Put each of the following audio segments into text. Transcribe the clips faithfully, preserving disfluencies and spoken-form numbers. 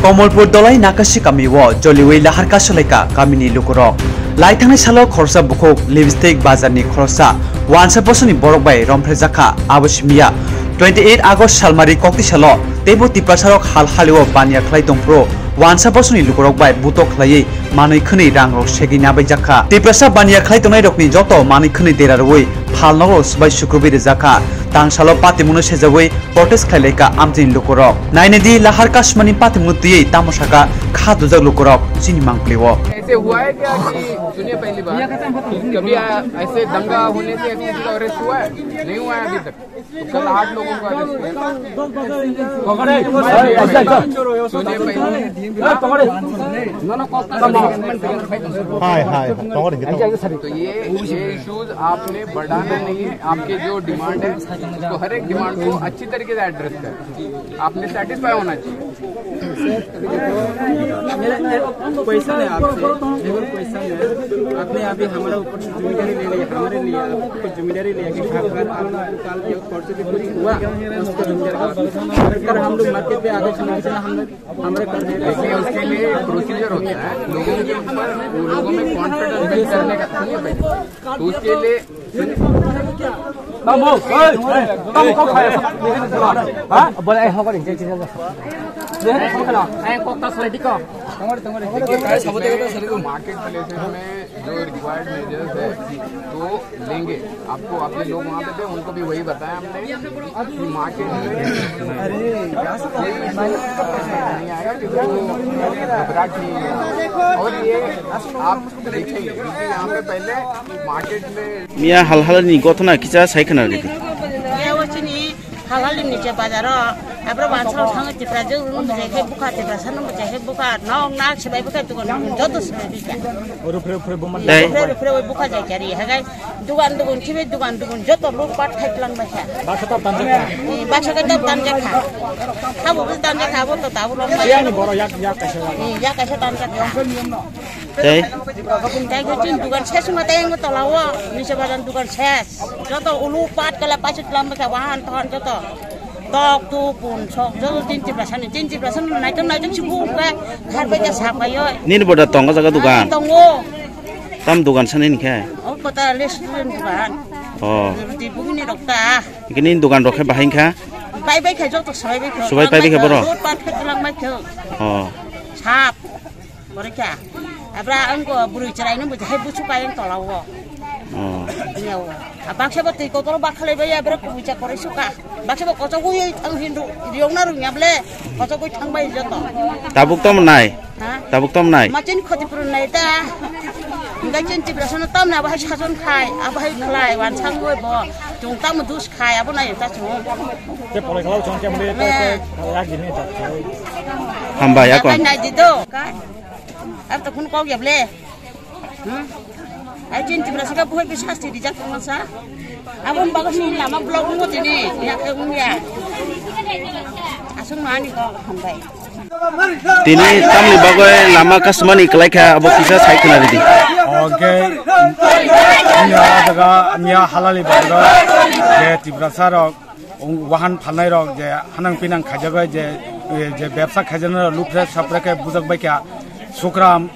Komolpur Dolai Nakasi kamio joliwi lahar kasulaika kamini lukurok. Laithangnai salo khoroksa bukhuk lipstick bazarni khoroksa wansa bosoni borok bai romphrejakha. Abo simiya twenty eight August salmari kokti salo teibo Tiprasarok hal halio baniya khlai tongphuru wansa bosoni lukurok bai butok khlaiwi manwi khwnwi rangrok segwi nabaijakha. Tiprasa baniya khlai tongnairokni joto manwi khwnwi dera rwui phalnogo swbai sukrubwi rwjakha. Tangsalo patimungno sejawi protest khlailaika amchaini lukurok. Nainadi lahar kasumani patimungno twiwi tamo saka kha dujak lukurok chini mangpli o. ऐसे हुआ है क्या कि सुनिए पहली बार कि कभी आ- ऐसे दंगा होने से किसी का अरेस्ट हुआ है? नहीं हुआ है अभी तक। कल आठ लोगों को अरेस्ट किया। सुनिए पहले। तो ये ये इश्यूज आपने बढ़ाना नहीं है। आपके जो डिमांड है उसको, हर एक डिमांड को अच्छी तरीके से एड्रेस करें। आपने सेटिस्फाई होना चाहिए। मेरा एक क्वेश्चन है आपसे, एक और क्वेश्चन है। आपने अभी हमारे ऊपर से जिम्मेदारी ले ली, हमारे लिए आपको जिम्मेदारी ले ली कि अगर आप कल ये फॉर्चुनेटली पूरी हुआ, तो उसको हम क्या, अगर हम लोग मार्केट पे आगे से हम लोग हमारे कर देते हैं। देखिए, उसके लिए प्रोसीजर होता है, लोगों के ऊपर, वो लोगों में कॉन्फिडेंस बिल्ड करने का, सुनिए भाई, तो उसके लिए मार्केट प्लेसेस में जो रिक्वायर्ड मेजर्स है, तो लेंगे। आपको, आपके लोग वहाँ पे थे, उनको भी वही बताया हमने कि मार्केट में कोई नहीं आएगा, क्योंकि वो घबराहट नहीं है। और ये आप देखेंगे, क्योंकि यहाँ पे पहले मार्केट में Miya hal halni gothona kisa sai khna ridi. Miya o chini hal halni je bazaro, abro bansal thang Tipra je unu je khe bukha Tipra sanu je khe bukha nok nak sebai bukha dukan joto sebai bikha. Oro phre phre buma. Dai. Phre phre bukha jai kari hagai dukan dukan chibe dukan dukan joto luk pat khai tlang baikha. Baksa ta tan jakha. Baksa ta tan jakha. Tabo tan jakha, abo to tabo long baikha. Yang ni boro yak yak kaisa. Yak kaisa tan jakha. Tei? Tei khe chini dukan ses wngma tei wngma tola o, nisa bajan dukan ses. Joto ulu pat kala paisuk lam bwkha wahan tohan joto. Tok tu pun sok joto tin Tiprasa ni, tin Tiprasa ni naitok naitok si buk ba har bai ja sa pai oi. Nini boda tongo jaga dukan? Tongo. Tam dukan sani ni khe? O kota restaurant dukan. Oh. Ruti bugini rok ta. Kini dukan rok khe bahai kha? Bai bai kha joto sabai bai kha. Subai pai bai kha boro? Joto pat kha lang bai kha. Oh. Sap. Borikha. Abra ang ko buru chirai no bujai busu kai ang tola wo. Oh. Iya wo. A baksa bo tei kotoro bakhalai bai abra ko bucha kore suka. Baksa bo kocho gui ang hindu riong na rung yable. Kocho gui thang bai joto. Tabuk tom nai. Ha? Tabuk tom nai. Machin khoti purun nai ta. Enggak chin Tiprasa no tam na bahai sajon khai, abahai khlai wan sang gui bo. Chung tam dus khai abo nai ta chung. Te pore khalau chong ke mle ta ke ya gini ta. Hambai ya kon. Nai di do. Kai. Ab to kun kok ya ble. Hmm? Ai chin Tiprasa ka buhai bi sasti di jak tong sa. Abon bagas ni lama blog mo tini ya ke ung ya. Asung mani ko hambai. Tini tamni bagwi lama kasumani kwlai kha, abo kisa sai khna ridi. Oke, nya daga nya halali bagwi je Tiprasa rok, wahan phalnai rok je hanang pinang khaijagwi je, je bebsa khaijaknai rok lupre sapre khe bujak bai kha. Sukram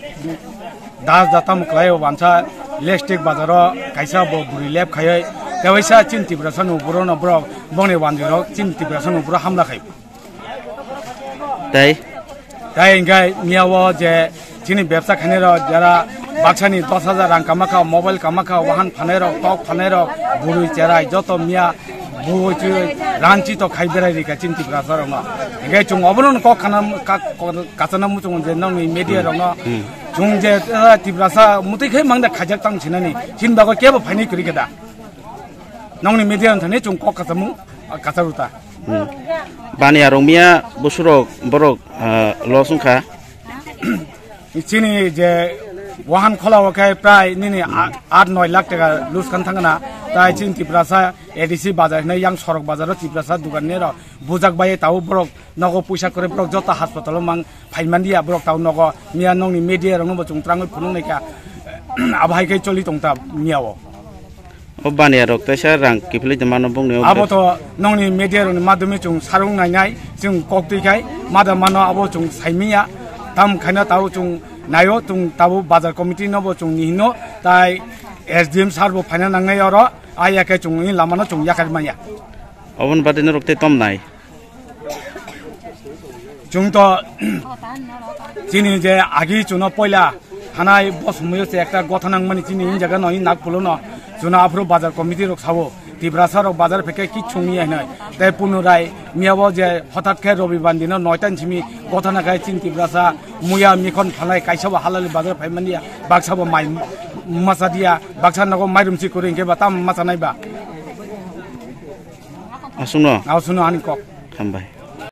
Das da tamo kwlai o wansa Lestik bazaro kaisa bo buri lep khaioi tewaisa chin Tiprasa no buro no borok bongni wanjwi rok chin Tiprasa no buro hamla khai. Tei? Tei hingke miya o je chini bebsa khainai rok jara baksani dos hajar rang kama kha, mobile kama kha, wahan phanai rok, tok phanai rok, bwrwi cherai joto miya bui chwng ranchi to khai berai rika chini Tiprasa rok no. Hingke chwng obono kok khana kachana muchung je nongni media rok no. Hmm. Chwng je, eh, Tiprasa mutwi khai mangda khaijak tang sinani. Chini bagwi kebo phainai kwrwi khe da. Nongni media wng thani chwng kok kachamu, ah, kacharu ta. Hmm. Bani arong miya busurok borok, ah, loss wngkha. Chini je wahan khola o khe prai nini a-, aat noi lakh taka lose khan thangna. Tai chini Tiprasa A D C bazar hinai yang sorok bazar o Tiprasa dugan ni rok bujak bai tao borok nogo puisa kore borok joto hospital o mang phaimanliya borok tao nogo miya nongni media rokno bo chwng twrangwi phunuknaikha. Abo hai khe choli tongta miya o. O baniya rok teisa rang kiphilwi de mano bongni o Abo to nongni media rokni madhyome chwng sarung nainai, chwng kok twi khai, mada mano abo chwng saimiya, tam khaina tao chwng naio, chwng tabo bazar committee no bo chwng nihino, tai S D M sir bo phaina nangnai oro, a yakhe chwng i lamano chwng yakhar maya. Oboni bade norok tei tom nai. Chwng to chini je agi chwngno poila hanai bo somoyo se ekta gotha nangmani chini in jaga no in nak pulo no chwngno aphuru bazar committee rok sawo Tiprasa rok bazar pheke kichung ya hinai. Tei punurai miyabo je hothat khe Robi Bandi no noita ni simi gotha nakhai chini Tiprasa muya mikhon phalai kaisa bo halali bazar phai mania baksa bo mai masa dia baksa nogo mairum si kuri hingke ba tam masa nai ba. Aswkno? Aswkno ani kok. Hambai.